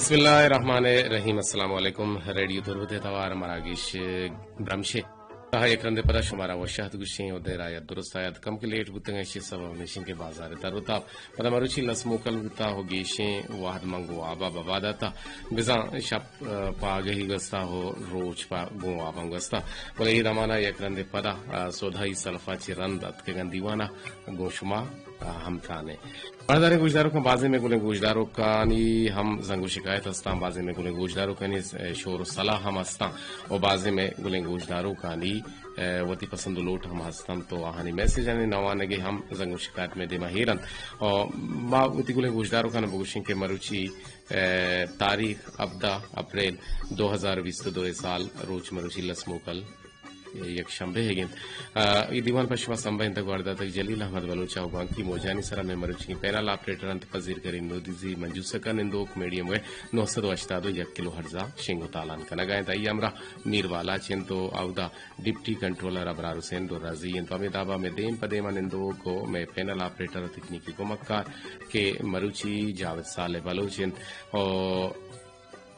بسم اللہ الرحمن الرحیم۔ السلام علیکم۔ ریڈیو تربت ءِ توار مراگش برمشے۔ تہا یک رندے پدا شمارا وش آتک گوشیں و دیر آیت درست آیت کم کہ لیٹ بوتگ، ایشی سبب ہمیشیں کہ بازار تر و تاب پدا مروچی لس موکل بوتا و گیشیں وہد من گوں وابا ببا داتا۔ بزاں شپ، آ، پہ آگہی گوستا و روچ پہ گوں واباں گوستا۔ بلے اے دمانا یک رندے پدا، آ، سودھائی سلفا چہ رند اتکگاں دیوانا گوں شما، آ، ہمتانے۔ بہرداریں گوشداروکاں، بازیں مئے گلیں گوشداروکانی ہم زنگ و شکایت ہستاں، بازیں مئے گلیں گوشداروکانی، اے، شور و صلاح ہم ہستاں و بازیں مئے گلیں گوشداروکانی، اے، وتی پسند و لوٹ ہم ہستاں، تو آہانی میسجانی نوانگے ہم زنگ و شکایت مئے دیما ہیر انت۔ و ما وتی گلیں گوشداروکان بگوشیں کہ مروچی، اے، تاریخ ہبدہ اپریل دو ہزار بیست و دو سال، روچ مروچی لس موکل یک شمبے ئیگ انت۔ آ، اے دیوان پہ شما سمبھینتگ و گوار داتگ جلیل احمد بلوچ ءَ و بانکی موجانی سرا مئے مروچیگیں پینل آپریٹر انت پذیر کریم نودیزی منجوسک ءَ نندوک میڈیم ویو نو سد و ہشتاد و یک کلو ہرٹز ءَ شنگ و تالان کنگ ءَ انت۔ آئی ءِ ہمراہ میر بالاچ انت و اودا ڈپٹی کنٹرولر ابرار حسین درازی انت۔ و ہمے دابا مئے دیم پہ دیم ءَ نندوک و مئے پینل آپریٹر و تکنیکی کمکار کہ مروچی جاوید صالح بلوچ انت و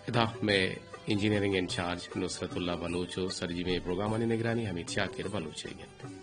ادا مئے انجینئرنگ انچارج نصرت اللہ بلوچ و سرجمیں پروگرامانی نگرانی حمید شاکر بلوچ ئیگ انت۔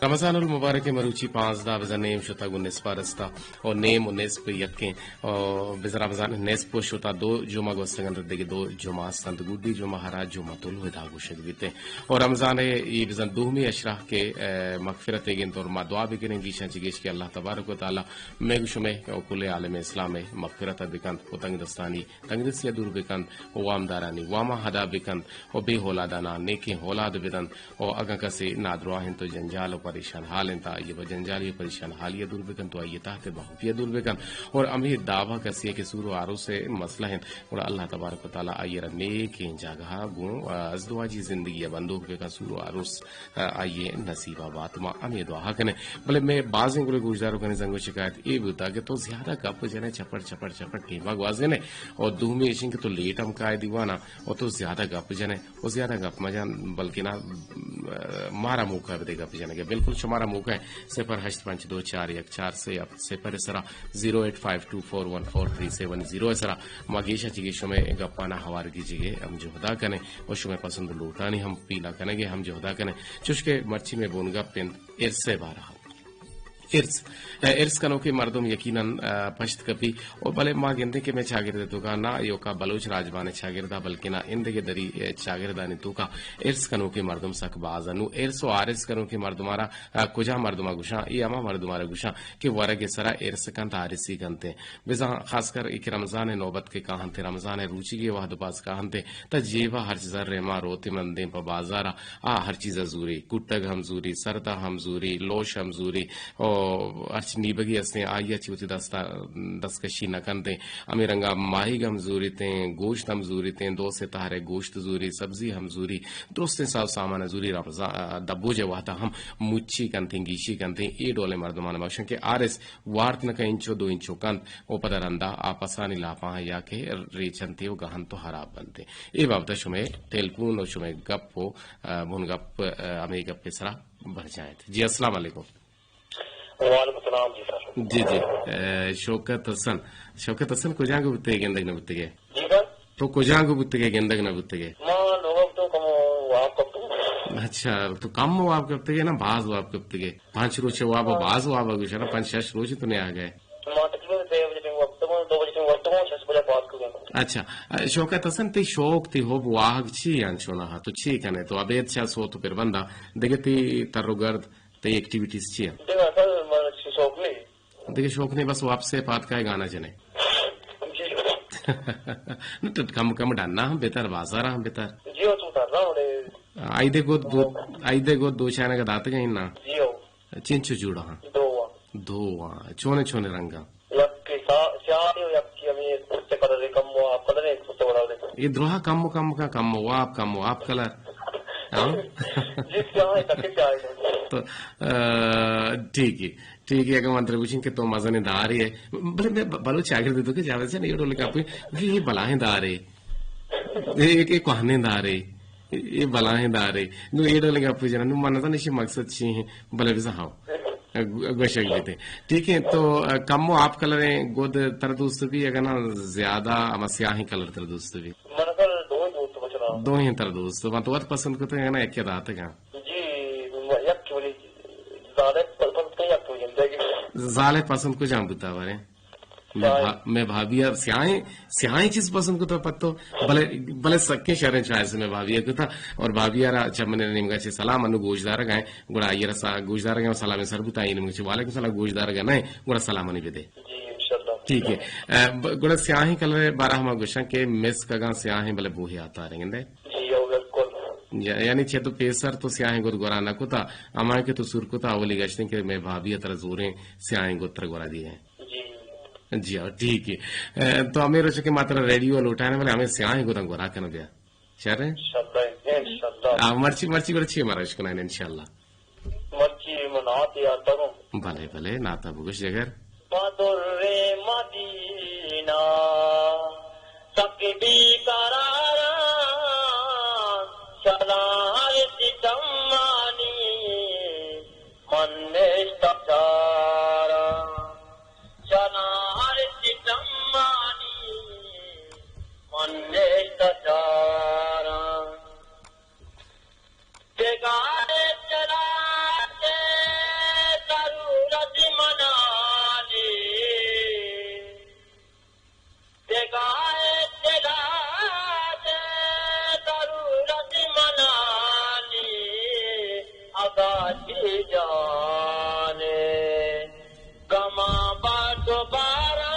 رمضان المبارک ءِ مروچی پانزدہ بزاں نیم شتا گوں نصف ءَ رستا و نیم و نصف یکیں و بزاں رمضان نصف و شتا دو جمعہ گوستگ انت، دگہ دو جمعہ است انت، گڈی جمعہ ہرا جمعۃ الوداع گوشگ بیت انت و رمضان ءِ اے بزاں دومی عشرہ کہ، اے، مغفرت ئیگ انت اور ما دعا بکنیں گیشاں چہ گیش کہ اللہ تبارک و تعالی مئے گوں شمئے و کل عالم اسلام ءِ مغفرت ءَ بکنت و تنگ دستانی تنگدستی ءَ دور بکنت و وامدارانی واماں ادا بکنت و بے اولاداناں نیکیں اولاد بدنت و اگاں کسے نادراہ انت و جنجال و پریشان حال انت، آئی ءَ پہ جنجالی و پریشان حالی ءَ دور بکنت و آئی ءِ تحت بہوپی ءَ دور بکنت اور ہمے دابا کسے کہ سور و آروس ءِ مسئلہ انت، گڑا اللہ تبارک و تعالی آئی ءَ را نیکیں جاگہ ءَ گوں، آ، ازدواجی زندگی ءَ بندوک بکنت، سور و آروس، آ، آئی ءِ نصیب ءَ بات۔ ما ہمے دعا کنیں۔ بلے مئے بازیں گلیں گوشداروکانی زنگ و شکایت اے بوتا کہ تو زیادہ گپ جنے، چپڑ چپڑ چپڑ ٹیما گوازینے، اور دومی ایشیں کہ تو لیٹ ہم کائے دیوانا اور تو زیادہ گپ جنے۔ و زیادہ گپ مجن، بلکنا، آ، مارا موقع بدے گپ جنگے۔ بالکل شمارا موقع ہے، صفر ہشت پنچ دو چار یک چار سے صفر سرا، زیرو ایٹ فائیو ٹو فور ون فور تھری سیون زیرو سرا۔ ما گیشا چگی شمے گپانا ہوارگی چگی ہم جہدا کنے و شمے پسند لوٹانی ہم پیلا کنگے ہم جہدا کنے۔ چوشکہ مرچی میں بون گپ انت ارسے بارہ۔ ارس، ارس کنوکیں مردم یقیناً، آ، پشت کپی۔ و بلے ما گندیں کہ مئے چاگرد ءِ توکا نہ ایوکا بلوچ راجبان ءِ چاگرد ءَ بلکنا ایندگہ دری، آ، چاگردانی توکا ارس کنوکیں مردم سک باز انت۔ نوں ارس و آرس کنوکیں مردمارا، آ، کجا مردما گوشاں؟ اے ہما مردمارا گوشاں کہ ورگ ءِ سرا ارس کنت، آرسی کنت۔ بزاں خاص کر اے کہ رمضان ءِ نوبت کہ کاہنت، رمضان ءِ روچیگی وہد باز کاہنت، تا جیبا ہرچ زر ما روت مندیں پہ بازارا، آ ہر چیزا زوری، کٹگ ہم زوری، سرتا ہم زوری، لوش ہم زوری، او ہرچ نیبگی ہستیں، آئی ءَ چہ وتی دستا دستکشی نہ کنتیں۔ ہمے رنگا ماہیگ ہم زوریتیں، گوشت ہم زوریتیں، دو سے تہرے گوشت زوری، سبزی ہم زوری، درستیں ساز سامان زوری، رمضان، دبوج ءِ وہدا ہم مچی کنتیں، گیشی کنتیں۔ اے ڈولیں مردمان بخشن کہ آرس وارت نہ کن، انچو دو انچو کنت، و پدا رندا آ پسانی لاپاں یا کہ ریچنتی و گہنت و ہراب بنتیں۔ اے بابتا شمے ٹیلیفون و شمے گپ و، آ، بن گپ، آ، ہمے گپ سرا برجائیں۔ جی، السلام علیکم۔ وعلیکم السلام جی سر۔ جی، جی۔ اے، شوکت حسن۔ شوکت حسن، کجا گو بوتگے، گندگ نہ بوتگے؟ جی سر۔ تو کجا گو بوتگے، گندگ نہ بوتگے؟ ما لوگ تو کم واب کپتو۔ اچھا، تو کم واب کپتگے نا، باز واب کپتگے؟ پنچ روچ واب، باز واب گوشنا، پنچ شش روچ تو نے آ گئے۔ ما تقریباً سے بجے ٹائم وقت، دو بجے ٹائم وقت، شش بجے پاس کو گیا۔ اچھا، اے، شوکت حسن، تی شوق، تی حب واہگ چی انچونا ہا؟ تو چی کنے؟ تو ابید چا سو تو پر بندا، دگہ تی تر و گرد، تئی ایکٹیویٹیز چی انت؟ دگہ اصل من چی شوق نہیں۔ دگہ شوق نہیں، بس واپس پاد کائے گانا جنے۔ جی۔ نہ تو کم کم ڈنا ہم بہتر، بازار ہم بہتر۔ جی، او تو تر رہا ہوں۔ آئی دے گو دو، آئی دے گو دو چائنا کا داتگا ہی نا۔ جی، او۔ چنچو جوڑا ہاں؟ دو ہاں۔ دو ہاں۔ چونے چونے رنگا؟ یک کی سا-، سیاہ و یک کی ہمیں کتے کلر کم و آپ کلر ہے، کتے بڑا دے۔ یہ دروہا کم و کم کا کم و آپ، کم و آپ کلر۔ ہاں؟ جی، سیاہ ہے، تک سیاہ ہے۔ تو، آ، ٹھیک ہے، ٹھیک ہے، اگر من ترے پوچھیں کہ تو مزن دار ہے، بلے میں ب-، بلوچ چاگرد تو کہ جاوید سے نہیں، یہ ڈولے کا کوئی، یہ بلاہیں دار ہے، یہ، یہ کوہنے دار ہے، یہ بلاہیں دار ہے۔ نو یہ ڈولے کا پوچھنا، نو من نہ نشی مقصد چی ہے، بلے بزا ہاؤ۔ گوشگ بیتے۔ ٹھیک ہے، تو کمو آپ کلریں گد تر دوست بی، اگر نا زیادہ ہما سیاہیں کلر تر دوست بی؟ من اصل دوئیں دوست بچنا۔ دوئیں تر دوست، من تو وت پسند کتگ، اگر نا یکے داتگاں۔ جی، یک ولی زالے پسند کتگ، یک ولی زندگی۔ زالے پسند کجام بوتا بارے؟ مئے بھا-، مئے بھابی ءَ سیاہیں، سیاہیں چیز پسند کتہ پہ تو، بلے، بلے سکیں شریں چوائس مئے بھابی ءَ کتہ، اور بھابی ءَ را چہ من نیمگا چہ سلام انو گوشدارگ ءَ، گڑا آئی ءَ را سا-، گوشدارگ ءَ سلام سر بوت، آئی نیمگا چہ وعلیکم سلام گوشدارگ ءَ نہ، گڑا سلام انی بدے۔ جی، انشاءاللہ۔ ٹھیک ہے۔ ا، ب-، گڑا سیاہیں کلر ءِ بارہ ہما گوشاں کہ مسک اگاں سیاہیں بلے بوہے آتاریں گندے۔ جی، او بالکل۔ یا-، یعنی چہ تو پیسر تو سیاہیں گد گورا نہ کتہ، ہما کہ تو سور کتہ اولی گشتیں کہ مئے بھابی ءَ ترا زوریں سیاہیں گد ترا گورا دیگیں۔ جی۔ جی ہاں، ٹھیک ہے۔ اے، تو ہمیں روچ کہ ما ترا ریڈیو لوٹائیں، بلے ہمیں سیاہیں گداں گورا کن بیا۔ شر ہے؟ انشاءاللہ، انشاءاللہ۔ آ، مرچی، مرچی، مرچی ہمارا اشکنائیں انشاءاللہ۔ مرچی من آتے یاد کروں۔ بلے، بلے، ناتا بگوش جگر۔ پہ در مدینہ سک بے قرار، چلار ستمانی من نشتہ چاراں، چلار ستمانی من نشتہ چاراں۔ دگہ اطلاعات ضرورت منا نی، دگہ اطلاعات ضرورت منا نی، اگاں چی جانے گماں بار دوبارہ،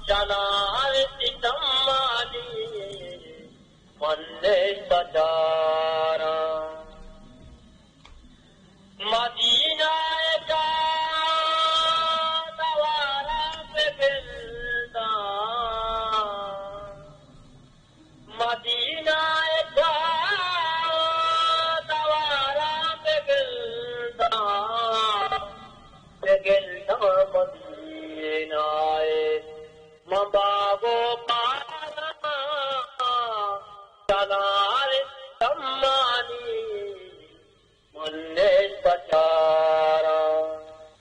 چلار ستمانی من نشتہ چاراں۔ مدینہ ءِ چار دیواراں بگنداں، مدینہ ءِ چار دیواراں بگنداں، بگنداں مدینہ ءِ من باغ و باغاں، چلار ستمانی من نشتہ چاراں۔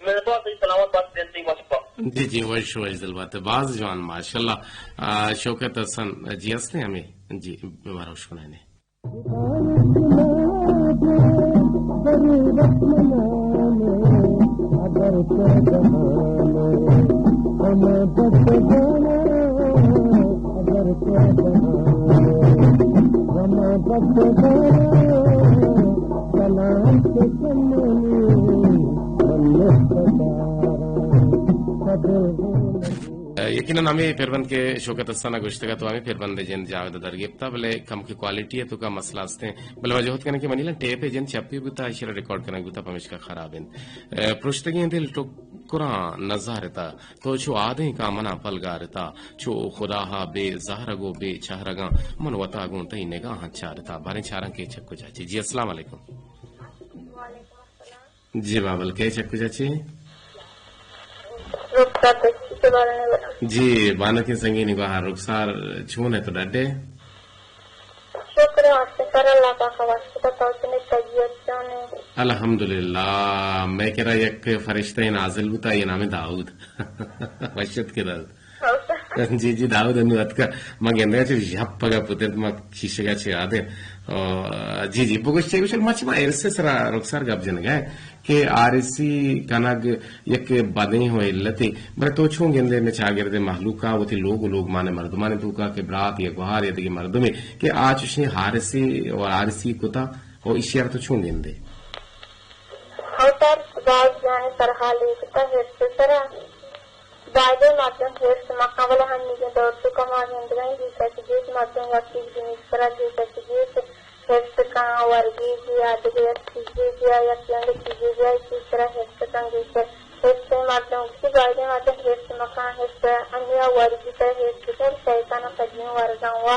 من تو تئی سلامت بات، زندگی وش با۔ جی، جی، وش، وش دل بات۔ باز جوان، ماشاءاللہ۔ آ، شوکت حسن جی ہستیں ہمیں؟ جی، بارہ وش کنائیں۔ یقیناً ہمے پربند کہ شوکت حسن ءَ گوشتگ ات، تو ہمے پربند ءِ جند جاوید ءَ در گپت ءَ، بلے کمکے کوالٹی ءِ توکا مسئلہ است ایں، بلے ما جہد کنیں کہ منی لن ٹیپ ءِ جند چپی بوت ءَ، ایشی را ریکارڈ کنگ بوت ءَ، پمیشکا خراب انت۔ اے، پرشتگیں دل ٹکراں نزارت ءَ، تو چو آدینکاں منا پلگارت ءَ، چو خدا ءَ بے زہرگ و بے چہرگاں، من وتا گوں تئی نگاہاں چارت ءَ۔ باریں چاراں کہ چک کجا چی۔ جی، السلام علیکم۔ وعلیکم السلام۔ جی بابل، کئے چک کجا چی؟ رخسار دستی چہ بارنے برا۔ جی، بانکیں سنگینی گوہار رخسار، چون ئے تو، ڈڈ ئے؟ شکر است، پر اللہ پاک واسطہ تو چنے طبیعت چون ئے؟ الحمدللہ، مئے کرا یک فرشتہ نازل بوتا، یہ نام داؤد۔ وشت کے داؤد۔ جی، جی، داؤد انو اتکا، ما گندگا چہ ژپ پگا پترت، ما شیشگا چہ آدے۔ آ، جی، جی، بگوش چے گوشل، ما چہ ما ارسے سرا رخسار گپ جنگا ہے کہ آرسی کنگ یک بدیں ہو علتے، بلے تو چون گندے میں چاگردے مخلوقا وتی لوگ و لوگ مانے مردمانے توکا کہ برات یا گوہار یا دیگه مردمے کہ آ چشیں حارسی و آرسی کتا و اشیار تو چون گندے؟ ہو سر، باز جانے سرحال ایک تا ہرس سرا۔ بائدیں مردم ہرس مکن، بلے ہنیگیں دور توکا ما گندگا ایں، گیش ءَ چہ گیش مردم یک چیز جنیز سرا گیش ءَ چہ گیش ہرس کن، ورگیجی یا دگہ یک چیزے جیا، یک جنگ چیزے جیا، چیز سرا ہرس کن گیش۔ ہرسیں مردم گوشی، بائدیں مردم ہرس مکن، ہرس انیا ورگی تر ہرس کن، شیطان قدیم ورگاں وا،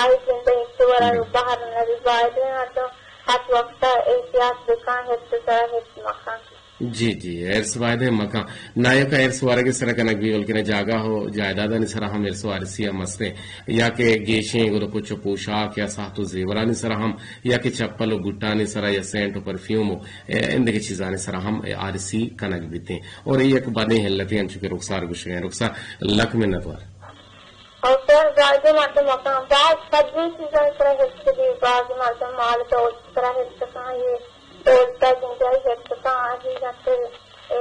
آئی جند ءَ ہچ ورا بہر نبی۔ بائدیں مردم ہر وقت احتیاط بکن، ہرس سرا ہرس مکن۔ جی، جی، ارس باید مکان. نایوکا ارس ورگ سرا کنگ بی، بلکہ جاگہ و جائیدادانی سرا ہم ارس وارثی ہم ہستیں. یا کہ گیشیں گد پچ و پوشاک یا ساہت و زیورانی سرا ہم، یا کہ چپل و بوٹانی سرا یا سینٹ و پرفیوم و، اے، اندگہ چیزانی سرا ہم، اے، آرسی کنگ بیتیں. اور اے یک بدیں علتے انچو کہ رخسار گوشگیں. رخسار، لک منت وار. اور سر، بعض مردم مکان، بعض سبزی چیزانی سرا حفظ بی، بعض مردم مال تو سرا حفظ کن، یہ دولتا جنجائی حفظ کن، آجی جنتے، اے،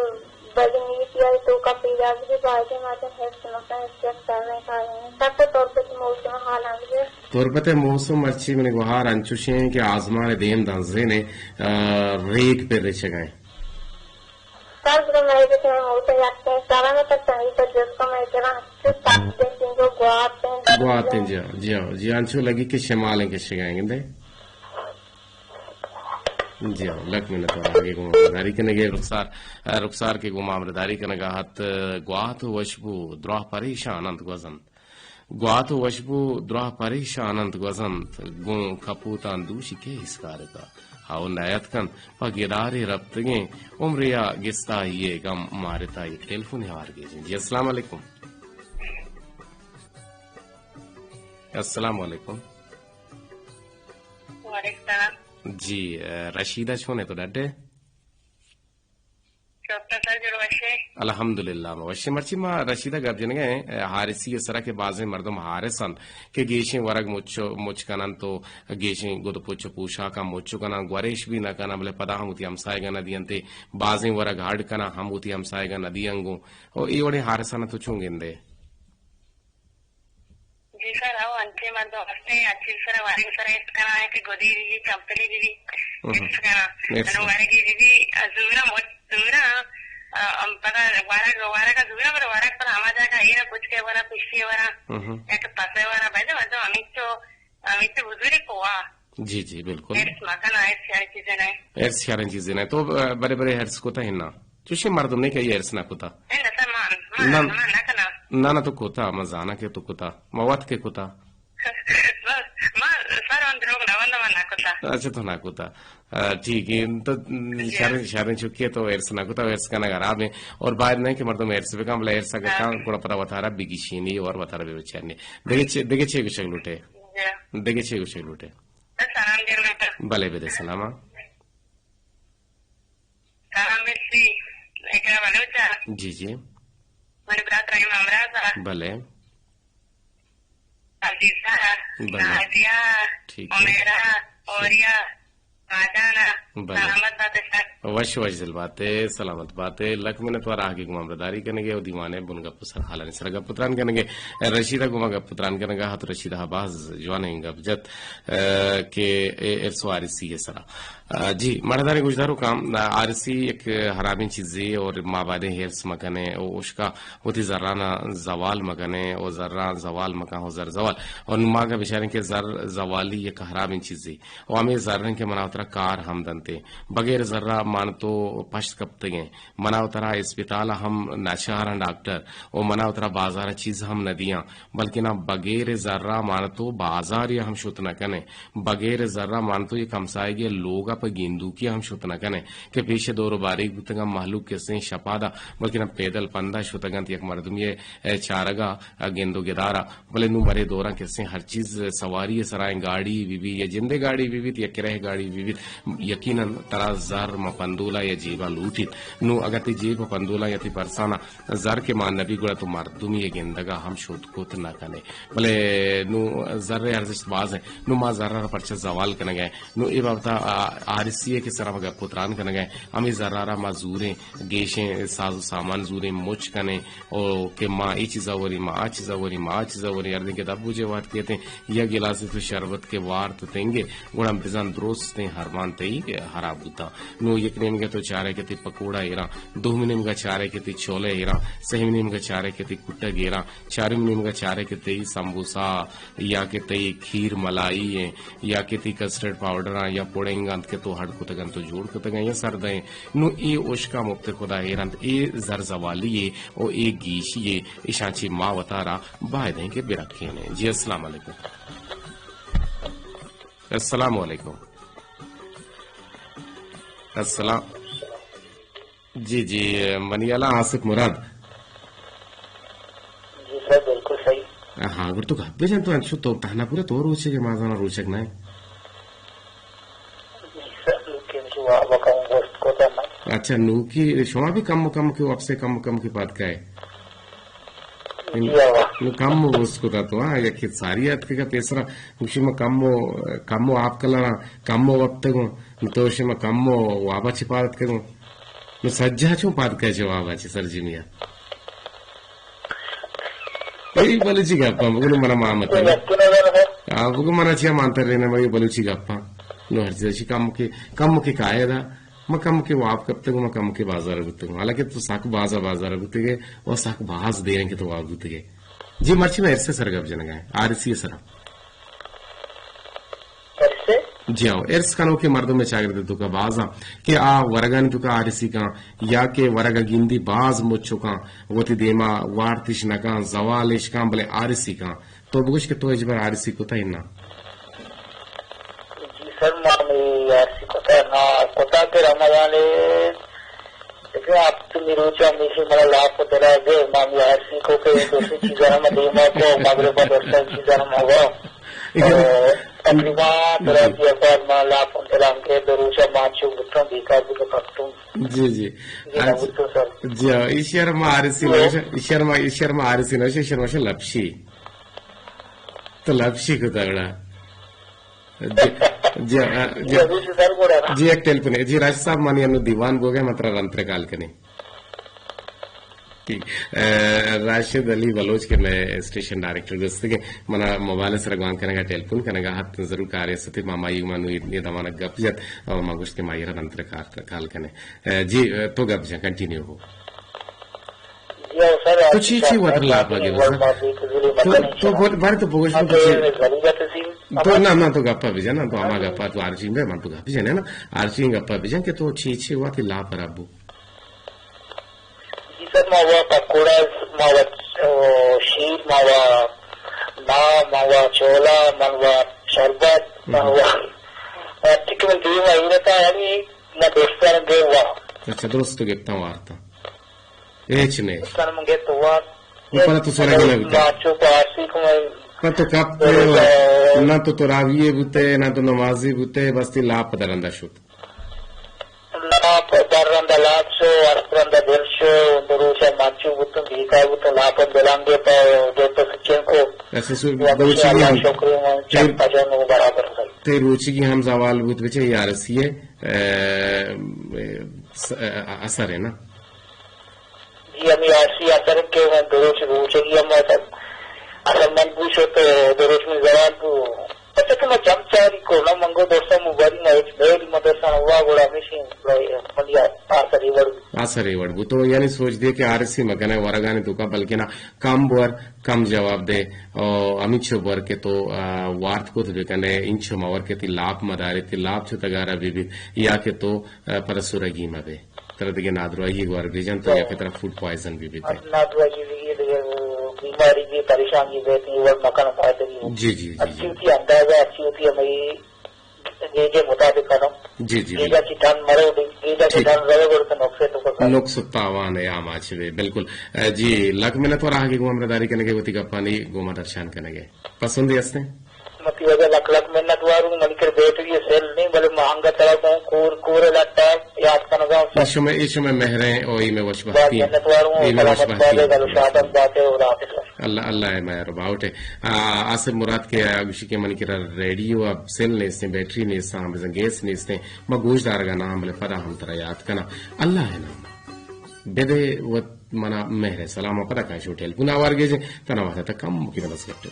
بدنیتی آئی توکا پیداگ بی، بعض مردم حفظ مکن، حفظ یک سر رہے کاریں. سب تو تربت موسم حال ہم بی. تربت موسم مرچی منی گوہار انچوشیں کہ آزمان دیم دنزینے، آ، ریگ پر رچگائیں. سر، گڑا مئے کہ موسم یکیں سرا نہ تک تنگی تک جس کو مئے کرا چست آپ دیکھیں جو گوات ہیں. گوات ہیں، جی ہاں، جی ہاں، جی ہاں، انچو لگی کہ شمال ہیں کشگائیں گندے. جی ہاں، لک منت وار آگے گوں ہمراہداری کنگے رخسار، رخسار کہ گوں ما ہمراہداری کنگا ہت. گوات و وشبو دراہ پریشان انت گوزنت. گوات و وشبو دراہ پریشان انت گوزنت، گوں کپوتان دوشی کہ اسکارتا. ہاو نیت کن، پہ گدارے رپتگیں، عمریا گستائی گم مارتا. یک ٹیلیفون ہوار گیجیں. جی، السلام علیکم. السلام علیکم. وعلیکم السلام. جی، اے، رشیدہ چونے تو ڈڈے؟ ڈاکٹر سر جوڑ وشے؟ الحمدللہ، ما وشے. مرچی ما رشیدہ گپ جنگے، اے، حارثی سرا کہ بازیں مردم حارث انت کہ گیشیں ورگ مچ، مچ کننت و گیشیں گد پچ و پوشاکاں مچ کناں، گوریش بھی نہ کناں، بلے پدا ہم وتی ہمسائگاں نہ دینتے، بازیں ورگ ہڈ کناں، ہم وتی ہمسائگاں نہ دیاں گوں. او اے وڑیں حارثانا تو چون گندے؟ جی سر، او انچیں مردم ہستیں، ہر چیز سرا ورگ سرا ارس کناں کہ گدی بی بی، چمپلی بی بی، ارس کناں. انو ورگی بی بی، زوراں مچ، زوراں، ام، پدا ورگ، ورگ زوراں، پر ورگ پر ہما جاگہ ایرا کچھ کے ورا، پشتی ورا، یا کہ پسے ورا، بلے مردم ہمیچو، ہمیچو بزرگ کوا. جی، جی، بالکل. ارس مکن، ارس شریں چیزے نہ. ارس شریں چیزے نہ. تو، آ، برے برے ارس کتا ہی نا. چوشیں مردم نہیں کہ یہ ارس نہ کتا. نہ، نہ، سر، ما، ما، نہ، ما نہ کنا. نہ، نہ، تو کتا، ما زانا کہ تو کتا. ما وت کے کتا. ما، سر، من دروگ نہ بندم، ما نہ کتا. اچھا، تو نہ کتا. آ، ٹھیک ہے، تو شریں، شریں چکے تو ارس نہ کتا، ارس کنگ خراب ہے. اور باید نہیں کہ مردم ارس بکن، بلے ارس اگر کن، گڑا پدا وتارا بگیشینی اور وتارا بے بچانی. دگہ چے، دگہ چے گشگ لوٹے؟ دگہ چے گشگ لوٹے؟ سلام دیر بیٹا. بلے، بدے سلام. سلام مرسی. اقرا بلوچ ءَ. جی، جی. منی برات رحیم امراض ءَ. بلے. عزیزہ ءَ. بلے. نازیہ ءَ. ٹھیک ہے. عمیرہ ءَ. اوریا ءَ. ماجان ءَ. بلے. سلامت بات سر. وش وش دل بات ئے، سلامت بات ئے. لک منت وار آہگے گوں ہمراہداری کنگے او دیوانے بن گپ و سرحالانی سر گپ و تران کنگے. رشیدہ گوں ما گپ و تران کنگا ہت، رشیدہ باز جوانیں گپ جت، آ، کہ اے ارس وارثی ءِ سرا. آ، جی، مڑداریں گوشداروکاں، آ، آرسی یک ہرابیں چیزے اور ما بایدیں ہرس مکنیں او اشکا وتی زرانا زوال مکنیں او زراں زوال مکن او زر زوال. اور نوں ما اگاں بچاریں کہ زر زوالی یک ہرابیں چیزے او ہمے زر انت کہ منا وترا کار ہم دنتے. بغیر زرا مان تو پشت کپتگیں. منا وترا اسپتال ہم نچاراں ڈاکٹر او منا وترا بازار چیز ہم ندیاں. بلکنا بغیر زرا مان تو بازارے ہم شت نہ کنیں، بغیر زرا مان تو یک ہمساہگے لوگا پہ گندوکی ہم شت نہ کنیں کہ پیش دور و باریگ بوتگاں مہلوک کسیں شپادا، بلکنا پیدل پندا شتگنت یک مردمی چارگا گند و گدارا. بلے نوں برے دوراں کسیں ہر چیز سواری سرائیں گاڑی بی بی یا جندے گاڑی بی بیت یا کرہ گاڑی بی بیت، یقیناً ترا زر ماں پندولا یا جیبا لوٹیت. نوں اگاں تئی جیب و پندولا یا تئی پرسانا زر کہ مان نبی گڑا تو مردمی گندگا ہم شت کت نہ کنے. بلے نوں زر ارزشت باز ہیں. نوں ما زر را پرچہ زوال کنگا ہیں. نوں اے بابتا آ، آرسی ہے کہ سرا گپ و تران کنگا ہیں. ہمیں زر را ما زوریں گیشیں ساز و سامان زوریں مچ کنیں او کہ ما اے چیزا وریں، ما آ چیزا وریں، ما آ چیزا وریں. ہر دن کہ دپ بوجے وارت کیتیں یا گلاسے تو شربت کہ وارت تنگے گڑا بزاں درستیں ہرمان تئی خراب بوتاں. نوں یک نیمگے تو چارے کہ تئی پکوڑا ایراں، دومی نیمگا چارے کہ تئی چولے ایراں، سہمی نیمگا چارے کہ تئی کٹگ ایراں، چارمی نیمگا چارے کہ تئی سمبوسا یا کہ تئی کھیر ملائی ایں یا کہ تئی کسٹرڈ پاؤڈراں یا پوڈنگ انت کہ تو ہڈ کتگ انت و جوڑ کتگ انت یا سرد انت. نوں اے اشکاں مپت خدا ایر انت، اے زرزوالی اے او اے گیشی اے، اشاں چہ ما وتارا باید انت کہ برکینیں. جی السلام علیکم. السلام علیکم. السلام. جی، جی، منی ہیالا آصف مراد۔ جی سر، بالکل صحیح۔ ہاں، گڑا تو گپ بجن، تو انچو تو تہنا پورا تو روچگ ئے، ما زاناں روچگ نہ ئے۔ جی سر، نوکی ہمشی واب کم گوست کتا نہ۔ اچھا، نوکی شما بھی کم کم کہ وپسے کم کم کہ پاد کائے۔ جی ہوا۔ نو کم گوست کتا تو، ہاں، یک ساری اتکگا پیسرا، گوشی ما کم، کم آپ کلنا، کم وپتگوں، نو تو شما کم وابا چہ پاد اتکگوں۔ نو سجہ چون پاد کئے جواب ءَ چہ سرجمی ءَ؟ اے بلوچی گپاں بگو، نو منا مان مت۔ آ، بگو منا چیا مان تر رینا، مگے بلوچی گپاں۔ نو ہر چیز کم کے، کم کے قاعدہ، ما کم کے واب کپتگوں، ما کم کے بازار بوتگوں۔ حالانکہ تو سک بازا بازار بوتگے، او سک باز دیر کہ تو واب بوتگے۔ جی مرچی میں ارسے سر گپ جنگا ہے، آرسی سرا۔ ارسے؟ جی ہاں، ارس کنوکیں مردم ءِ چاگرد ءِ توکا باز آں کہ آ ورگانی توکا آرسی کاں یا کہ ورگ ءَ گندی باز مچ کاں، وتی دیما وارتش نہ کاں، زوالش کاں، بلے آرسی کاں۔ تو بگوش کہ تو ہچبر آرسی کتا اناں؟ جی سر، ما ہمے آرسی کتا نا، کتا کہ رمضان ءَ لیکن آپ تو میروچا ہمیشی منا لاپ و دلا گئے، ما ہمے آرسی کو کہ دوسری چیزاں ہم دیما کو، مغرب ءَ درساں چیزاں ہم ہوا۔ تقریباً ترا جی۔ کی افراد ما لاپ و دلا گئے، دو روچا ما چو بوتوں، بیکار بوتوں کپتوں۔ جی، جی۔ جی، نہ بوتوں سر۔ جی ہاں، ایشی ءَ را ما آرسی نوشا، ایشی ءَ را ما، ایشی ءَ را ما آرسی نوشا، ایشی ءَ را ما لپشی۔ تو لپشی کو تگڑا۔ جی، جی، آ، جی۔ جی، ابھی سے سر بول رہا نا۔ جی، ایک ٹیلیفون ہے۔ جی، راشد صاحب، مانی انو دیوان بوگ ءَ، من ترا رندتر کال کنی۔ ٹھیک۔ اے، راشد علی بلوچ کہ مئے اسٹیشن ڈائریکٹر گوستگیں، منا موبائل سر گوان کنگا، ٹیلیفون کنگا، ہت ضرور کارے ستی، ما مائی ما نو یہ دمانک گپ جت، اور ما گوشت کہ ما یہ رندتر کال، کال کنے۔ اے، جی، اے، تو گپ جن، کنٹینیو ہو۔ جی ہاں سر، تو چی چی وطن لاپا گے بس؟ تو، تو بارے تو بگوش تو چی؟ تو نہ، نہ، تو گپا بجن، نہ تو ہما گپا تو آرچین بے، من تو گپ جن نا، آرچین گپا بجن کہ تو چی چی وطن لاپ ربو؟ جی سر، ما وا پکوڑا، ما وا، او، شیر، ما وا نا، ما وا چولا، من وا شربت، ما وا، آ، چکن دیما ایرتا، یعنی ما دوستان دے وا۔ اچھا، درست گپتا وارتا۔ ہچ نے۔ سر من گپت وار۔ اوپر تو سرگی نہ بوتا۔ ما چو پارسی کو میں پر تو کپ نہ تو تراویے بوتے، نہ تو نمازی بوتے، بس تی لاپ درندا شد۔ لاپ درندا لاپ شو، ارس رندا دل شو، دو روچا مانچو بوتوں، بیکار بوتوں، لاپ دلانگے پا، دو تو سچن کو۔ ایسے سو بلوچی کی ہم۔ شکر من چپ پجن برابر گئی۔ تے روچی کی ہم زوال بوت بچے یارسی ہے، اے، اے، س-، اے، اثر ہے نا۔ جی، ہمے آرسی اثر کہ من دو روچ روچگی ہم اتک۔ اصل من بو شت، دو روچ من زوال بو۔ پچے کہ من چم چاری کو، نہ منگو دوستاں مباری نہ ہچ میل مدرسہ نہ ہوا، گڑا ہمیشی منی آسر ایوڑ بو۔ آسر ایوڑ بو۔ تو یعنی سوچ دے کہ آرسی مکنے ورگانی توکا، بلکہ نہ کم بور، کم جواب دے، او ہمینچو بور کہ تو، آ، وارت کت بکنے، انچو مور کہ تی لاپ مدارے، تی لاپ چو تگارا بی بیت، یا کہ تو، آ، پرسورگی مبے۔ ترا دگہ نادراہی گوار بیجن تو یا کہ ترا فوڈ پوائزن بی بیت۔ نادراہی بی، دگہ بیماری بی، پریشانی بی، تی وڑ مکان پائدگی۔ جی، جی، جی، جی۔ اچھی ہوتی اندازہ، اچھی ہوتی ہمیں گیجے مطابق کنو۔ جی، جی، گیجا بالکل۔ چی ڈھن مرو، گیجا چی ٹھیک۔ ڈھن رہے گڑ تو نقصے تو کا۔ نقص و تاوان ہے آماچ بے، بالکل۔ اے، جی، لکھ منت اور آگے کو ہمراہ داری کرنے کے وتی گپانی گوما درشان کرنے کے۔ پسندی ہستے؟ متی وجہ لکھ لکھ منت واروں، منی کر بیٹری سیل نہیں، بلے مہنگا ترا کو کور، کور لٹا یاد کنگا۔ اے شمئے، اے شمئے مہریں او اے مئے وش بختی۔ منت واروں، اے مئے وش سلامت بختی۔ باتے، گل شادم باتے، خدا حافظ۔ اللہ، اللہ اے مہر باوٹے۔ آ، آصف مراد کہ آ گوشی کہ منی کرا ریڈیو اب سیل نیستیں، بیٹری نیستاں، بزن گیس نیستیں، ما گوش دارگا نہ آں، بلے پدا ہم ترا یاد کناں۔ اللہ اے نام۔ بدے وت منا مہر سلام ء پدا کائیں شو ٹیلیفون آوار گیجیں، تنا واسطہ کم ممکن بس گپتے۔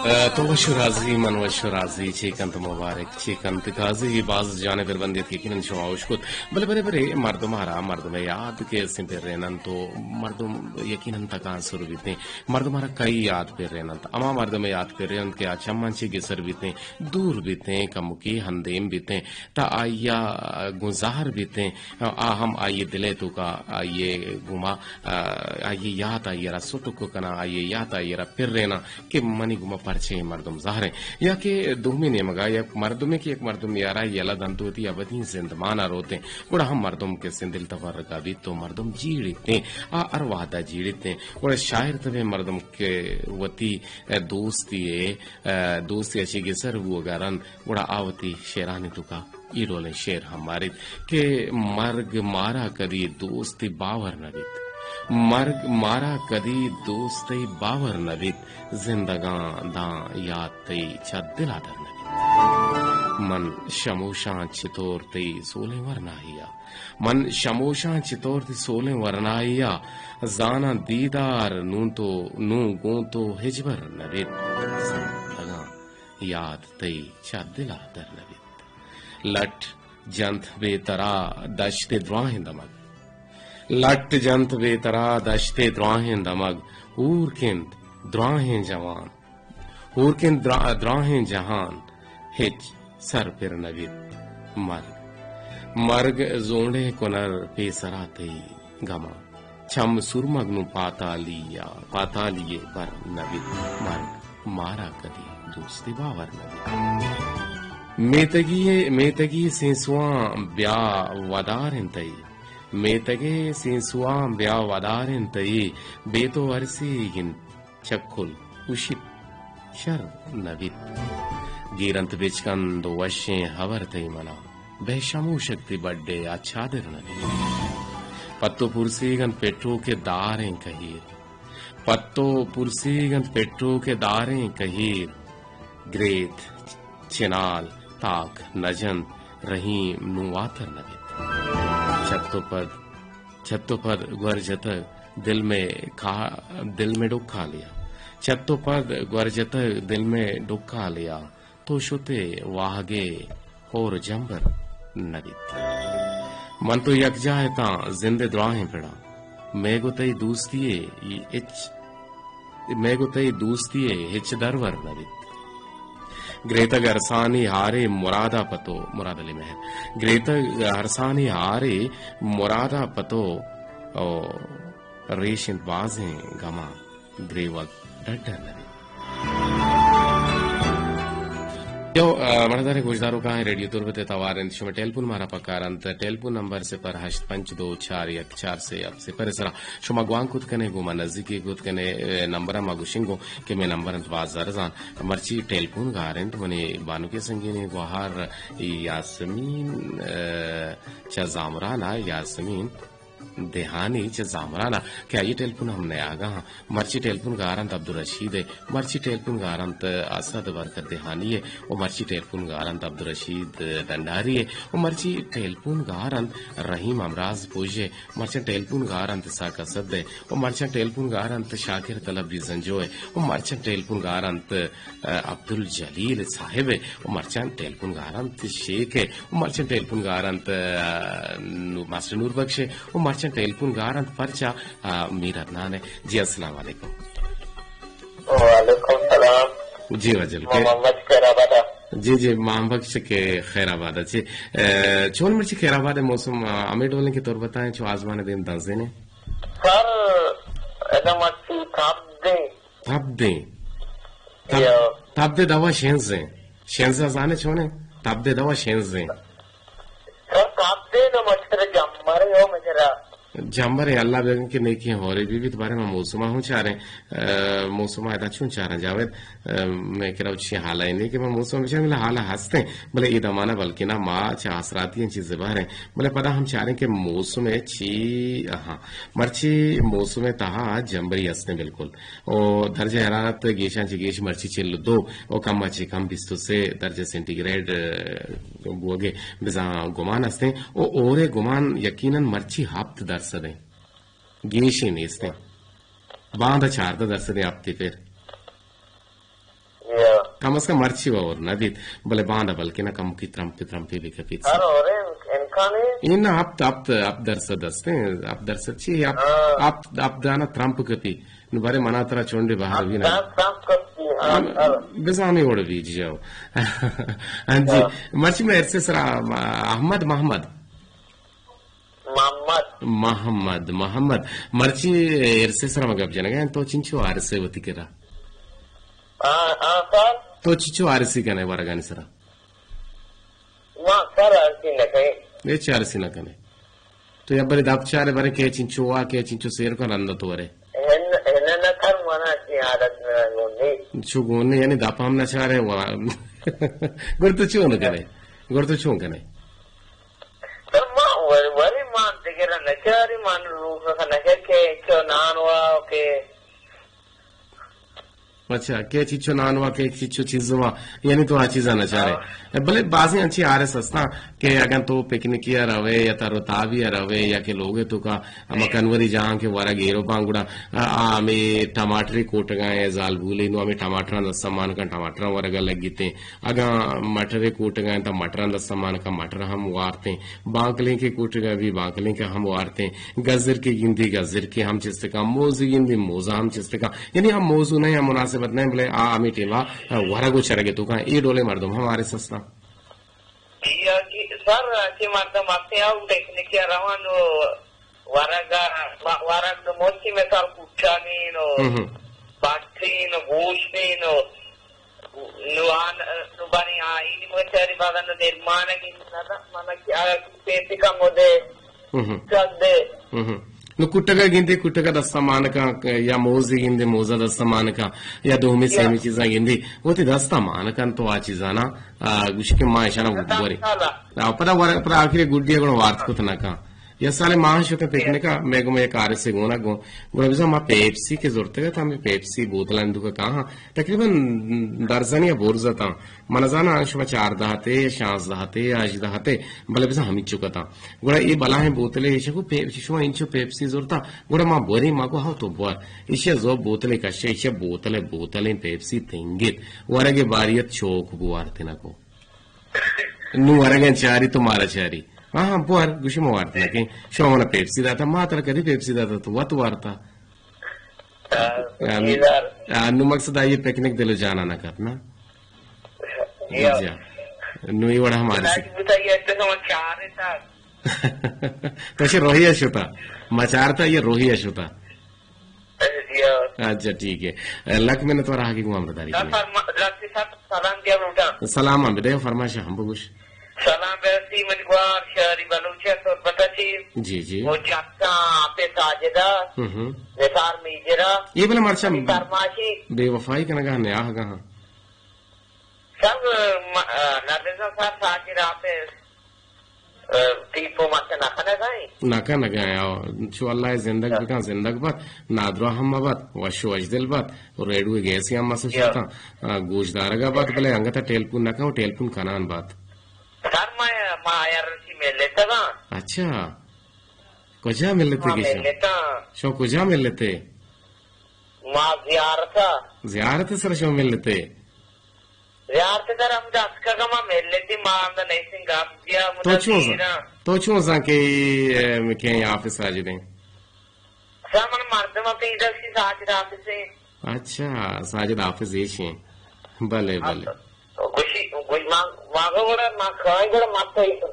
اے، تو وش و راضی، من وش و راضی، چے کنت مبارک، چے کنت قاضی، باز جانبر بندیت کہ یقیناً شما وش کت۔ بلے، بلے، بلے، مردم ہرا، مردم یاد کہ سن پر رہنن تو مردم یقیناً تکان سر بیتیں۔ مردم ہرا کئی یاد پر رہنن، اما مردم یاد پر رہنن کہ آ چمن چی گسر بیتیں، دور بیتیں، کمکی ہندیم بیتیں۔ تا آئی ء گوں زہر بیتیں، آ ہم آئی ء دل ء توکا آئی ء گوما، آ، آئی ء یات آئی ء را سٹک کناں، آئی ء یات آئی ء را پریناں کہ منی گوما پرچے مردم زہریں، یا کہ دومی نیمگا یک مردمے کہ یک مردم یارا یلہ دنت وتی ابدی زندمان ء روتیں، گڑا ہم مردم کسیں دل تبرگا بیت و مردم جیڑیتیں، آ ہر وہدا جیڑیتیں۔ گڑا شاعر تبیں مردم کہ وتی دوستی ء، دوستی ء چہ گسر بوگا رند، گڑا آ وتی شعرانی توکا اے ڈولیں شعر ہم ماریت کہ مرگ مارا کدی دوستی باور نہ بیت، مرگ مارا کدی دوستی باور نہ بیت، زندگاں داں یات تئی چہ دلا در نہ بیت۔ من شموشاں چطور تئی سولیں ورناہیا، من شموشاں چطور تئی سولیں ورناہیا، زاناں دیدار نوں تو، نوں گوں تو ہچبر نہ بیت، زندگاں یات تئی چہ دلا در نہ بیت۔ لٹ جنت بے ترا دشت دراہیں دمگ۔ لٹ جنت بے ترا دشت دراہیں دمگ۔ ہور کنت دراہیں جوان۔ ہور کنت درا-، دراہیں جہان۔ ہچ سر پر نہ بیت مرگ۔ مرگ زونڈے کنر پیسرا تئی گماں۔ چم سرمگ نوں پاتالی ء، پاتالی ء بر نہ بیت۔ مرگ مارا کدی دوستی باور نہ بیت۔ میتگی ء، میتگی سینسواں بیا ودار انت تئی۔ میتگے سینسواں بیا ودار انت تئی۔ بے تو ارسیگ انت چکل گوشیت شر نہ بیت۔ گیرنت بچکند و وشیں ہبر تئی منا۔ بہ شموشگ تئی بڈے آ چادر نہ بیت۔ پہ تو پرسیگ انت پٹوک ء داریں کہیر۔ پہ تو پرسیگ انت پٹوک ء داریں کہیر۔ گریت چنال تاک نہ جنت، رحیم نوں واتر نہ بیت۔ چت و پد، چت و پد گور جتگ دل مئے کا-، دل مئے ڈکالیا۔ چت و پد گور جتگ دل مئے ڈکالیا۔ تو شت ئے واہگ ء ہور جمبر نہ بیت۔ من تو یکجاہ اتاں زند ء دراہیں پڑا۔ مئے گوں تئی دوستی ء ہچ، مئے گوں تئی دوستی ء ہچ درور نہ بیت۔ گریتگ ارسانی ہارے مرادا پتو، مراد علی مہر۔ گریتگ ارسانی ہارے مرادا پتو، او ریش انت بازیں گماں۔ گریوگ ڈڈ ء نہ بیت۔ یو، آ، مڑداریں گوشداروکاں، ریڈیو تربت ء توار انت۔ شمئے ٹیلیفون مارا پکار انت۔ ٹیلیفون نمبر صفر ہشت پنچ دو چار یک چار سے ہفت صفر ء سرا شما گوانک کت کنے، گوں ما نزیکی کت کنے، اے، نمبر ء ما گوشنگوں کہ مئے نمبر انت باز زرزان۔ مرچی ٹیلیفون گار انت، منی بانکی سنگینی گوہار یاسمین، اے، چہ زامران ء یاسمین۔ دہانی چہ زامران ء کہ آئی ٹیلیفون ہم نیاگا ہاں۔ مرچی ٹیلیفون گار انت عبدالرشید ء، مرچی ٹیلیفون گار انت اسد برکت دہانی ء، و مرچی ٹیلیفون گار انت عبدالرشید ڈنڈاری ء، و مرچی ٹیلیفون گار انت رحیم امراض پوج ء، مرچاں ٹیلیفون گار انت اسحاق اسد ء، و مرچاں ٹیلیفون گار انت شاکر طلب ریزنجو ء، و مرچاں ٹیلیفون گار انت عبدالجلیل صاحب ء، و مرچاں ٹیلیفون گار انت شیخ ء، و مرچاں ٹیلیفون گار انت، آ، نو-، ماسٹر نور بخش ء، و مرچاں ٹیلیفون گار انت پرچا، آ، میر عدنان ء۔ جی، السلام علیکم۔ وعلیکم السلام۔ جی واجل، کہ محمد خیر آباد ء۔ جی، جی، محمد بخش کہ خیر آباد ء۔ جی، آ، چون مرچی خیر آباد ء موسم، آ، ہمے ڈولیں کہ تربت ء چو آزمان ء دیم دنزینے؟ سر، ادا مرچی تب دیں۔ تب دیں۔ تب، یا۔ تب دے دوا شنزیں۔ شنزا زانے چونے؟ تب دے دوا شنزیں۔ سر، تب دے نہ مچھر جمبر یو مجرا۔ جمبر، اللہ بگن کہ نیکی ہورے بی بیت۔ بارے ما موسما ہوں چاریں۔ آ، موسما ادا چون چاریں جاوید؟ آ، میں کرا چی حالا نہیں کہ ما موسم بچار، ملا حالا ہستیں۔ بلے اے دمانا بلکہ نہ ما چہ آسراتی ہیں چیز باریں۔ بلے پدا ہم چاریں کہ موسم ہے چی، ہاں۔ مرچی موسم تہا جمبری ہستیں بالکل۔ و درجہ حرارت گیشاں چہ گیش مرچی چل و دو و کم چہ کم بیست و سے درجہ سینٹی گریڈ، ء، بوگے بزاں گمان استیں۔ و اورے گمان یقیناً مرچی ہپت درصد ہیں، گیشے نیستیں۔ باندا چاردہ درصد ہیں ہپتے پھر۔ یا۔ کم از کم مرچی و اور نہ بیت، بلے باندا بلکہ نہ کمکی ترمپے ترمپے بکپیت۔ ہر اور امکان ہے۔ اے نہ ہپت، ہپت، ہپت درصد استیں، ہپت درصد چی؟ ہپت، ہاں۔ ہپت، ہپت دانہ ترمپ کپی۔ نو بارے منا ترا چونڈے بہر بی نا۔ ہاں، ہاں، ہاں۔ بزاں ہمے وڑ بی جی جاؤ۔ ہاں جی، ہاں۔ مرچی میں ارسے سرا، احمد محمد۔ محمد۔ محمد، محمد۔ مرچی ارسے سرا ما گپ جنگا ہیں، تو چنچو ارسے وتی کرا؟ آ، آ، سر۔ تو چچو آرسی کنے ورگانی سرا؟ ما سر آرسی نہ کنے۔ ہچ آرسی نہ کنے۔ تو یا بری دپ چارے برے کہ چنچو وا کہ چنچو سیر کن رند تو ورے۔ ہن، ہن نہ کر منا چی عادت نہ گونی۔ چو گونی یعنی دپ ہم نہ چارے وا۔ گر تو چون کنے؟ گر تو چون کنے؟ سر ما وری، وری ما دگرا نہ چاری، ما روح کا نہ کہ چو نان وا کہ اچھا، کہ چچو نان وا، کہ چچو چیز وا، یعنی تو آ چیزاں نہ چارے۔ ہاں۔ بلے بازیں انچیں آرس ہستاں کہ اگاں تو پکنکی ءَ روے یا تر و تابی ءَ روے یا کہ لوگے تو کا ہما کنوری جاہاں کہ ورگ ایروپاں گڑا آ، آ ہمے ٹماٹرے کوٹگاں یا زالبولے نو ہمے ٹماٹراں دستاں مان کن ٹماٹراں ورگا لگیتیں۔ اگاں مٹرے کوٹگاں تا مٹراں دستاں مان کن مٹر ہم وارتیں۔ بانکلیں کے کوٹگا بھی بانکلیں کے ہم وارتیں۔ گزر کے گندی گزر کے ہم چستکاں، موزی گندی موزا ہم چستکاں۔ یعنی آ موضوع نہ ایں، آ مناسبت نہ ایں، بلے آ ہمے ٹیما ورگ و چرگ ءِ توکاں اے ڈولیں مردم ہم آرس ہستاں۔ جی ہاں جی، سر، چی مردم ہستیں، آ ٹیکنیکی روان و ورگ، ورگ نو موسمی مثال کوچانین و ہم ہم۔ بٹین و گوشتین و نو آن، نو بنی آئینی مچاری بازن و درمانگی نہ، من کہ آ پیسی کا مدے ہم ہم۔ چک دے۔ ہم ہم۔ نو کٹگا گندے، کٹگا دستا مانکا، یا موزی گندے، موزا دستا مانکا، یا دومی یا۔ سیمی چیزاں گندے، وتی دستا مانکا تو آ چیزانا، آ، گوشی کہ ما اشانا بورے۔ آ، پدا ور-، پدا آخری گڈی گڑا وارت کت نکا۔ یا سال ما شتا پکنکا، میں گو میں کار سے گونا گو، گڑا بزا ما پیپسی کے زورتگا تا، ہمیں پیپسی بوتلان دکا کہاں، تقریباً درزنی یا برزتاں۔ من زاناں شما چاردہ تے، شانزدہ تے، ہژدہ تے، بلے بزاں ہمینچو کتاں۔ گڑا اے بلاہیں بوتلے ایشاں گو پے-، شما انچو پیپسی زرتا؟ گڑا ما بوریں، ما گو ہاں تو بور۔ ایشی ءَ زو بوتلے کشے، ایشی ءَ بوتلے، بوتلیں پیپسی تنگت۔ ورگے باریت چوک بوارتنکو۔ نو ورگاں چاری تو مارا چاری۔ ہاں ہاں بور، گوشی ما وارتنکیں۔ شما منا پیپسی داتا، ما ترا کدی پیپسی داتا، تو وت وارتا۔ آ، آ، نو مقصد آئی پکنک دل و جانا نہ کت نا؟ جی ہاں۔ جی ہاں۔ نو اے وڑا ہمارے سے۔ تو چی روہی ءَ شتا؟ ما چارتا یہ روہی ءَ شتا۔ جی ہاں۔ اچھا ٹھیک ہے۔ لک منت وار آگے گو ہمراہ داری کنے۔ سلام دیا لوٹا۔ سلام ہم بدے، فرمائش ہم بگوش۔ سلام برسی من گوار شہری بلوچ ءِ تربت ءَ چی۔ جی، جی۔ و جتاں آپ ساجدہ، ہم، ہم۔ نثار میجرا۔ یہ بلے مرچا منی فرمائشی۔ بے وفائی کنگا نیاہگا ہاں۔ سب م-، آ، نرزا سر ساجد آپ، آ، ٹیپو مرچا نہ کنگا ہیں۔ نہ کنگا ہیں، آ، چو اللہ زندگ ہاں۔ بکن، زندگ بات، نادرا ہم مبات، وش و وشدل بات، و ریڈیو گیسی ہم مسو یا۔ شتا، آ، گوش دارگا بات، بلے انگتا ٹیلیفون نہ کن، ٹیلیفون کنان بات۔ سر، ما، ما آئی آر سی ملتگاں۔ اچھا۔ کجا ملتے ما گیشا؟ ملتاں۔ شو کجا ملتے؟ ما زیارتا۔ زیارت سر شو ملتے؟ زیارت در ہم دست کا ما ملتی، ما ہم دا نہیں سنگا دیا، تو مدد چون دینا۔ زن؟ تو چون زن کہ، اے، کہ آفس آ جدیں؟ سر، من مردم پیدا سی ساجد آفس ہے۔ اچھا، ساجد حافظ ایش ہیں۔ بلے، ہاں، بلے۔ تو، تو گوشی، گوش-، ما، ما گڑا، ما کھائیں گڑا، ما تو ایک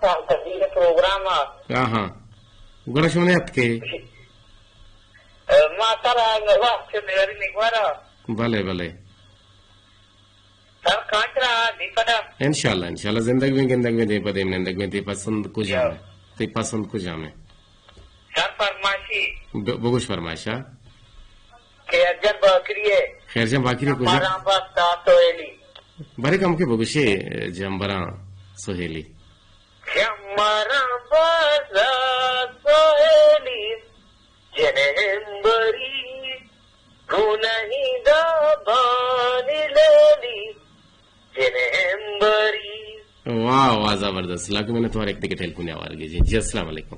سال تبدیل پروگرام آ۔ ہاں، ہاں۔ گڑا شما نے اتکے؟ اے، ما ترا وقت میری نگوارا۔ بلے، بلے۔ سر، کانچ را دی پدا۔ انشاءاللہ، انشاءاللہ، زندگ بیں، گندگ بیں، دیم پہ دیم نندگ بیں، تئی پسند کجام یا۔ ہے؟ تئی پسند کجام ہے؟ سر، فرمائشی۔ ب-، بگوش فرمائشا۔ خیر جان باکری ہے۔ خیر جان باکری کجا؟ جمبراں بستا سوہیلی۔ برے کم کے بگوشے، جمبراں سوہیلی۔ جمبراں بستا سوہیلی۔ جنہمبری، گونہی دابانی لیلی، جنہمبری۔ واہ، واہ، زبردست۔ لک منت وار، ایک دگہ ٹیلیفون آوار گے جی۔ جی، السلام علیکم۔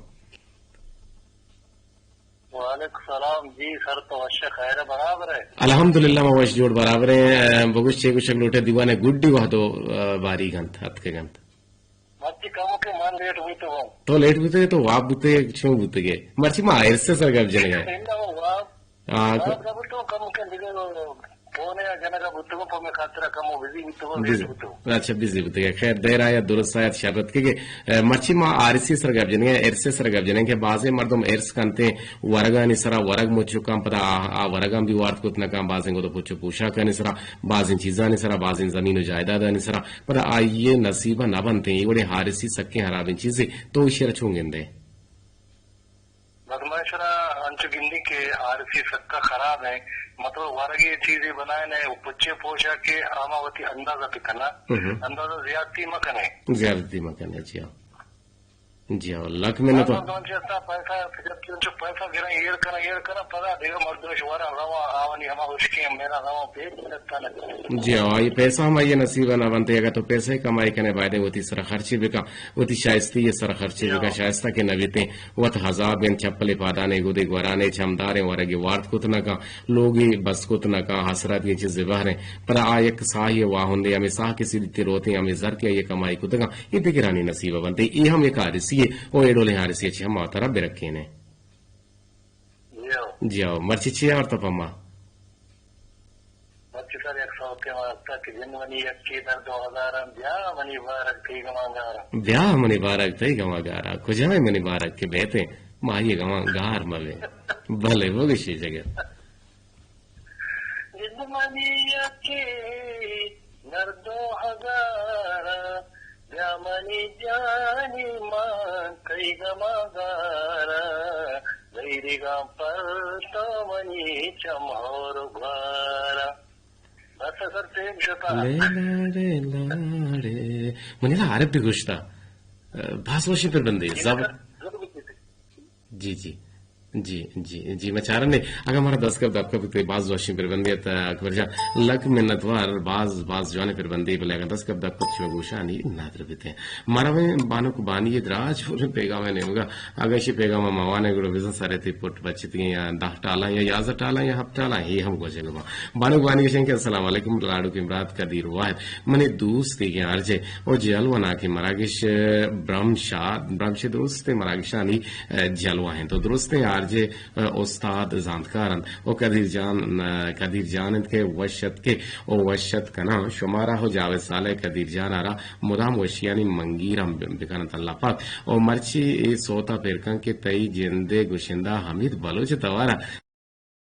وعلیکم السلام جی، سر تو وش خیر برابر ہے؟ الحمدللہ، ما وش جوڑ برابر ہے۔ بگوش چے گوشگ لوٹے، دیوانے گڈی وہدو، آ، باری گنت، اتکے گنت۔ مرچی کمکے من لیٹ بوتگوں۔ تو لیٹ بوتگے، تو واب بوتگے، چون بوتگے؟ مرچی ما آئرس ءِ سر گپ جنگا۔ اناں واب، ہاں، واب نہ بوتوں، کمکے دگہ پونے ءَ جنگ ءَ بوتگوں، پہ مئے خاطر ءَ کمو بزی بوتگوں، لیٹ بزی۔ بوتگوں۔ اچھا، بزی بوتگ ئے۔ خیر، دیر آیا درست آیت شرت کہ، کہ، ءَ، مرچی ما آر ایس سی سرا گپ جنیں، ارث سرا گپ جنیں کہ بازیں مردم ارث کنتیں ورگانی سرا، ورگ مچ کن، پدا آ، آ ورگاں بھی وارت کت نہ کن، بازیں گد پچ و پوشاکانی سرا، بازیں چیزانی سرا، بازیں زمین و جائیدادانی سرا، پدا آئی ءِ نصیب ءَ نہ بنتیں۔ اے وڑیں آر ایس سی سکیں حرابیں چیزے، تو ایشی ءَ را چون گندے؟ بس ما ایشرا انچو گندی کہ آر ایس سی سکا خراب ہیں، مطلب ورگے چیزے بنائے نے، پچے پوشاکے، آما وتی اندازہ پہ کنا، ہم۔ اندازہ زیادتی مکنے۔ زیادتی مکنے، جی ہاں۔ جی ہاں، لکھ منت۔ مردم چستا پیسہ، جب چنچو پیسہ گرن، ایر کرن، ایر کرن، پدا دیگہ مردمش ورا رواں، آوانی ہما اشکیں میرا رواں، پہ چستا نہ۔ جی ہاں، یہ پیسہ ہم آئی نصیب نہ بنتے۔ اگر تو پیسے کمائی کنے، بایدیں وتی سر خرچے بکا، وتی شائستی سر خرچے بکا، شائستہ کہ نبیتیں، وت ہزاب گن چپلے پادانے، گودے گورانے، چمداریں ورگے وارت کت نہ کن، لوگے بس کت نہ کن، حسرات گن چیز بہریں۔ پدا آ یک ساہی واہندے، ہمیں ساہ کسی دیتے روتیں، ہمیں زر کہ آئی کمائی کتگاں، اے دگرانی نصیب بنت۔ اے ہم یک آر ایس سی ہے، او اے ڈولیں آر ایس سی چہ ہم وتارا برکینے۔ جی ہو۔ جی ہو، مرچی چی آورتا پہ ما؟ مرچی سر یک سوکے ما آورتا کہ جند منی یکی در دو ہزار، بیا منی بارگ تئی گماں گارا۔ بیا منی بارگ تئی گماں گارا۔ کجا ہے منی بارگ کہ بیتے؟ ما آئی گماں گار مبے۔ بلے، بگشی جگر۔ جند منی یکے در دو ہزار، بیا منی جانی مان تئی گما گارا، زہیریگاں پر تو منی چم ہور گوارا۔ بس اگر تیم شتا۔ لے لاڑے لاڑے۔ منی لا عرب بھی گوشتا۔ باز وشی پر بندے۔ زب-، جی، جی۔ جی، جی، جی، ما چارنے، اگاں مارا دست کپ دپ کپ تے باز وشیں پر بندے ات، اکبر جان، لک منتوار، باز، باز جوانیں پر بندے، بلے اگاں دست کپ دپ کپ چو گوشانی نادر بیتے۔ مارا میں بانک بانی دراج پورے پیغام ہے نیمگا، اگاں شی پیغام موانے گڑو بزن سرے تے پٹ بچتگیں یا دہ ٹالا یا یازدہ ٹالا یا ہفت ٹالا، ہی ہم گوجے گا۔ بانک بانی گشیں کہ السلام علیکم، لاڑو کی مراد قدیر واحد، منی دوست کے آر جے، او جلوہ نا کی مراگش، برمشا، برمش دوست مراگشانی جلوہ انت و درستیں آر جے، استاد زانتکار انت و قدیر جان، قدیر جان انت کہ وش اتکے و وش ات کناں شمارا و جاوید صالح قدیر جان ء را مدام وشیانی منگیر ہم بکنت اللہ پاک۔ و مرچی اے سوتا پر کن کہ تئی جندے گشندہ حمید بلوچ توارا